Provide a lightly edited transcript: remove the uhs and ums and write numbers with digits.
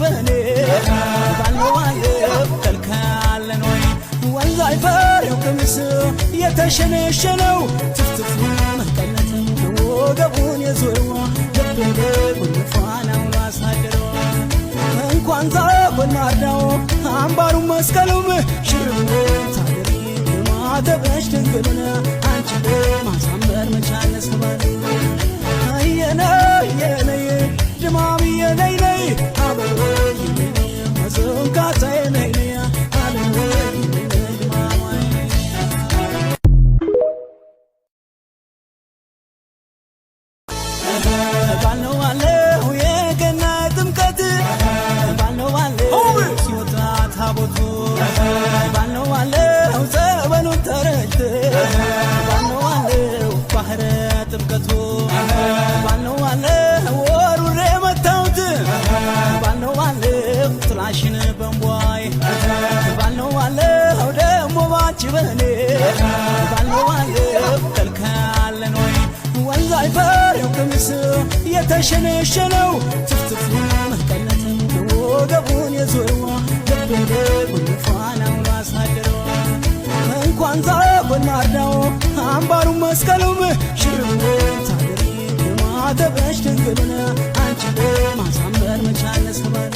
በኔ ባልነው ባለው ከልካለን ወይ ወንዝ አይፈሬው ቀሚስ የተሸነሸነው ትፍትፉ መቀነት ወገቡን የዞረው ልቤ ጉንፋናውን አሳደረው። እንኳን ዛጎን ማርዳው አምባሩ መስቀሉም ሽርብ ታደሪ ማተበሽ ድንግልን አንቺ ማሳመር መቻል ሰባል የነ የነይ ድማም የነይ ነይ አበበ መዘንካታ የነይ ነይ አለበ ድማማ። ባልነው ባለው የገና ጥምቀት ባልነው ባለው ሲወጣ ታቦቱ ባልነው ባለው ጸበሉን ተረጭት ባልነው ባለው ባህረ ጥምቀቱ ባልነው ባለው ወሩሬ መታውት ባልነው ባለው ጥላሽን በንቧይ ባልነው ባለው ደሞ ባንቺ በኔ ባልነው ባለው ከልካለን ወይ ወንዝ አይፈሬው ቀሚስ የተሸነሸነው ትፍትፉ መቀነት ወገቡን የዞረው ልቤ ጉንፋናውን አሳደረው። እንኳን ዛጎን ማርዳው አምባሩ መስቀሉም ሽርብ ታደሪ ማተበሽ ድንግልን አንቺ ማሳመር መቻል ሰባል።